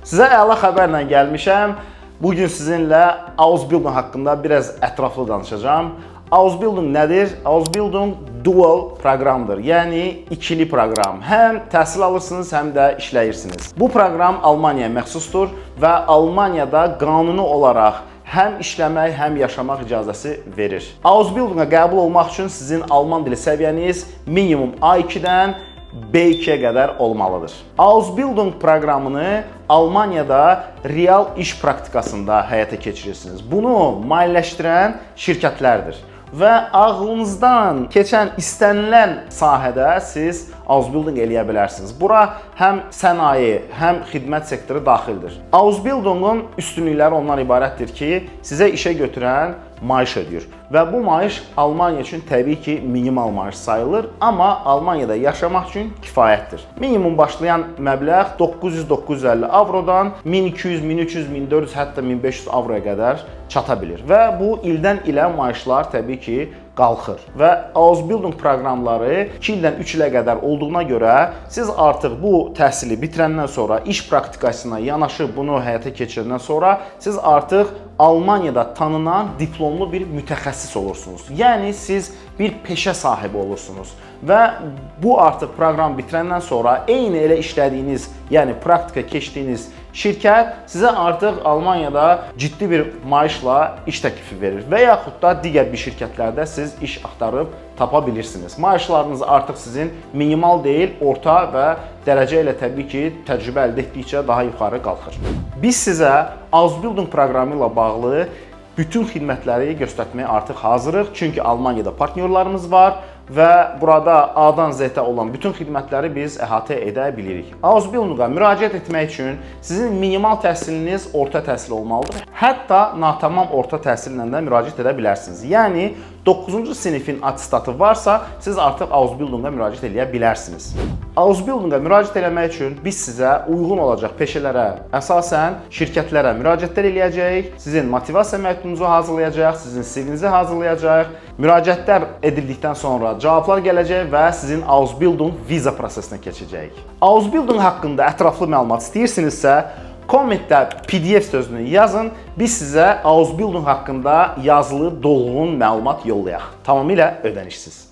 Sizə əla xəbərlə gəlmişəm. Bu gün sizinlə Ausbildung haqqında biraz ətraflı danışacağam. Ausbildung nədir? Ausbildung dual proqramdır. Yəni ikili proqram. Həm təhsil alırsınız, həm də işləyirsiniz. Bu proqram Almaniyaya məxsusdur və Almaniyada qanuni olaraq həm işləmək, həm yaşamaq icazəsi verir. Ausbildunga qəbul olmaq üçün sizin alman dili səviyyəniz minimum A2-dən B2-yə qədər olmalıdır. Ausbildung proqramını Almaniyada real iş praktikasında həyata keçirirsiniz. Bunu maliyyələşdirən şirkətlərdir və ağlınızdan keçən istənilən sahədə siz Ausbildung eləyə bilərsiniz. Bura həm sənaye, həm xidmət sektoru daxildir. Ausbildungun üstünlükləri ondan ibarətdir ki, sizə işə götürən maaş ödəyir və bu maaş Almaniya üçün təbii ki, minimal maaş sayılır, amma Almaniyada yaşamaq üçün kifayətdir. Minimum başlayan məbləğ 900-950 avrodan 1200, 1300, 1400, hətta 1500 avroya qədər çata bilir və bu ildən ilə maaşlar təbii ki, qalxır və Ausbildung proqramları 2 ildən 3 ilə qədər olduğuna görə siz artıq bu təhsili bitirəndən sonra, iş praktikasına yanaşı bunu həyata keçirəndən sonra siz artıq Almaniyada tanınan diplomlu bir mütəxəssis olursunuz. Yəni siz bir peşə sahibi olursunuz və bu artıq proqram bitirəndən sonra eyni elə işlədiyiniz, yəni praktika keçdiyiniz şirkət sizə artıq Almaniyada ciddi bir maaşla iş təklifi verir və yaxud da digər bir şirkətlərdə siz iş axtarıb tapa bilirsiniz. Maaşlarınız artıq sizin minimal deyil, orta və dərəcə ilə təbii ki, təcrübə əldə etdikcə daha yuxarı qalxır. Biz sizə Ausbildung proqramı ilə bağlı bütün xidmətləri göstərməyə artıq hazırıq. Çünki Almaniyada partnyorlarımız var və burada A-dan Z-ə olan bütün xidmətləri biz əhatə edə bilirik. Ausbildunga müraciət etmək üçün sizin minimal təhsiliniz orta təhsil olmalıdır. Hətta natamam orta təhsillə də müraciət edə bilərsiniz. Yəni 9-cu sinifin attestatı varsa, siz artıq Ausbildunga müraciət edə bilərsiniz. Ausbildunga müraciət eləmək üçün biz sizə uyğun olacaq peşələrə əsasən şirkətlərə müraciətlər eləyəcəyik. Sizin motivasiya məktubunuzu hazırlayacağıq, sizin CV-nizi hazırlayacağıq. Müraciətlər edildikdən sonra cavablar gələcək və sizin Ausbildung viza prosesinə keçəcəyik. Ausbildung haqqında ətraflı məlumat istəyirsinizsə, kommentdə PDF sözünü yazın. Biz sizə Ausbildung haqqında yazılı dolğun məlumat yollayaq. Tamamilə ödənişsiz.